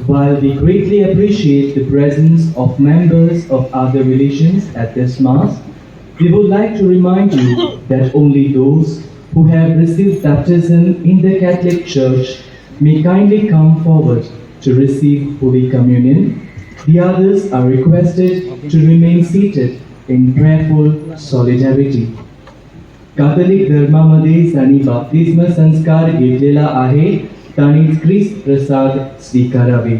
While we greatly appreciate the presence of members of other religions at this Mass, we would like to remind you that only those who have received baptism in the Catholic Church may kindly come forward to receive Holy Communion. The others are requested to remain seated in prayerful solidarity. Catholic धर्मामध्ये जांणी बाप्तिस्म संस्कार घेतलेला आहे तांणीच क्रिस्त प्रसाद स्वीकारावे.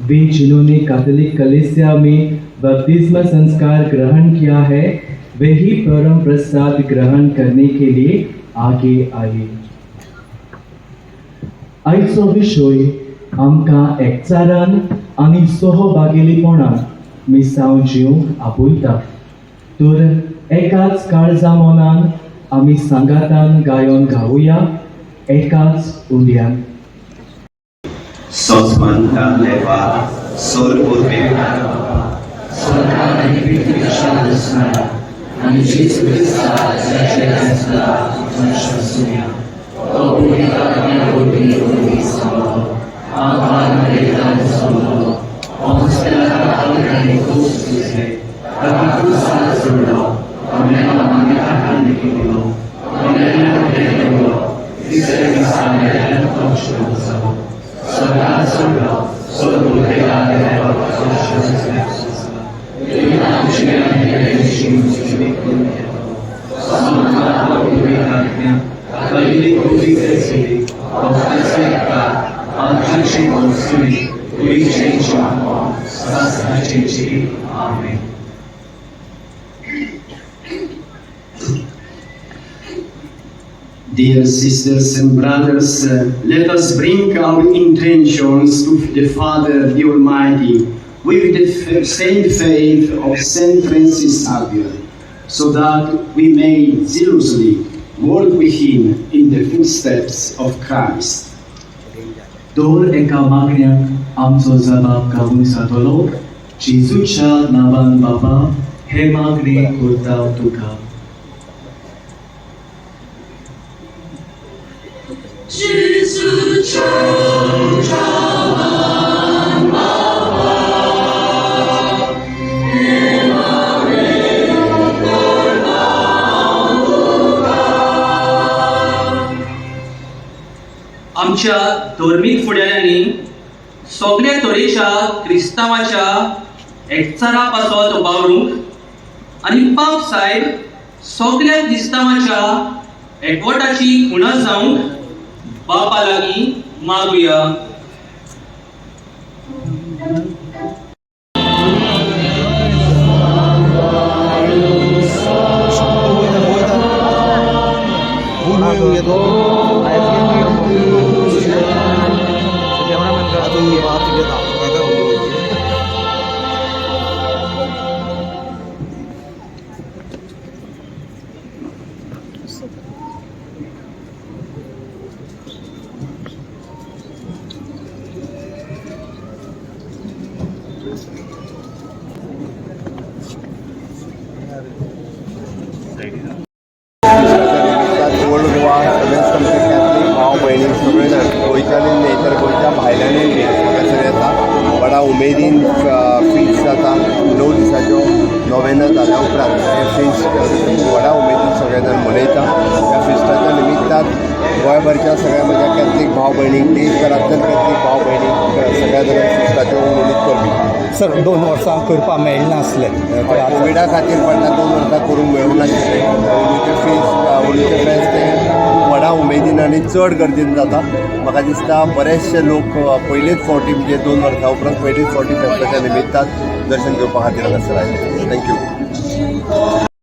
वे जिन्होंने Catholic कलीसिया में बपतिस्मा संस्कार ग्रहण किया है, वे ही परम प्रसाद ग्रहण करने के लिए आगे आए. आयचो विशय आमकां एकचारान आनी सहभागेलीपणान मिसांव जिवंक आपयता. तर एकाच काळजा मनान आमी सांगातान गायन गावया एकाच उंड्यान. सोजमंता देवा सोर Dear sisters and brothers, let us bring our intentions to the Father, the Almighty, with the same faith of Saint Francis Xavier, so that we may zealously walk with him in the footsteps of Christ. दर एका मागण्याक आमचो जबाब गावून जातलो. जेजूच्या नांवान बाबा हे मागणे करता तुका. आमच्या धर्मीक फुडाऱ्यांनी सगळ्या तरेच्या क्रिस्तांवाच्या एकचारा पासत वावरूंक आनी पाप साहेब सगळ्या क्रिस्तांवाच्या एकवटाची खुणा जावंक बापा लागीं मागुया. ओल्ड गोवा सगळेच आमचे कॅथलीक भाव भयणी सगळे जाण गोंयच्यानूय न्हय तर गोंयच्या भायल्यानूय बी हांगासर येता. व्हडा उमेदीन फिस्ट जाता 9 दिसाच्यो. नोवेना जाल्या उपरांत हें फेस्त व्हडा उमेदीन सगळे जाण मनयता. ह्या फेस्ताच्या निमित्तान गोंयभरच्या सगळ्या म्हज्या कॅथलीक भाव भयणींक, देशभरांतल्या कॅथलीक भाव भयणींक, सगळ्या जाणांक फेस्ताच्यो उमेद परबीं. सर, 2 वर्सां करपाक मेळनासलें. कोविडा खातीर फाटल्या 2 वर्सां करूंक मेळूंक नाशिल्लें. अंदूचें फेस्त, अंदूचें फेस्त हें खूब व्हडा उमेदीन आनी चड गर्दीन जाता. म्हाका दिसता बरेचशे लोक पयलेच फावटी, म्हणजे 2 वर्सां उपरांत पयलेच फावटी फेस्ताच्या निमित्तान दर्शन घेवपा खातीर हांगासर आयले. Thank you.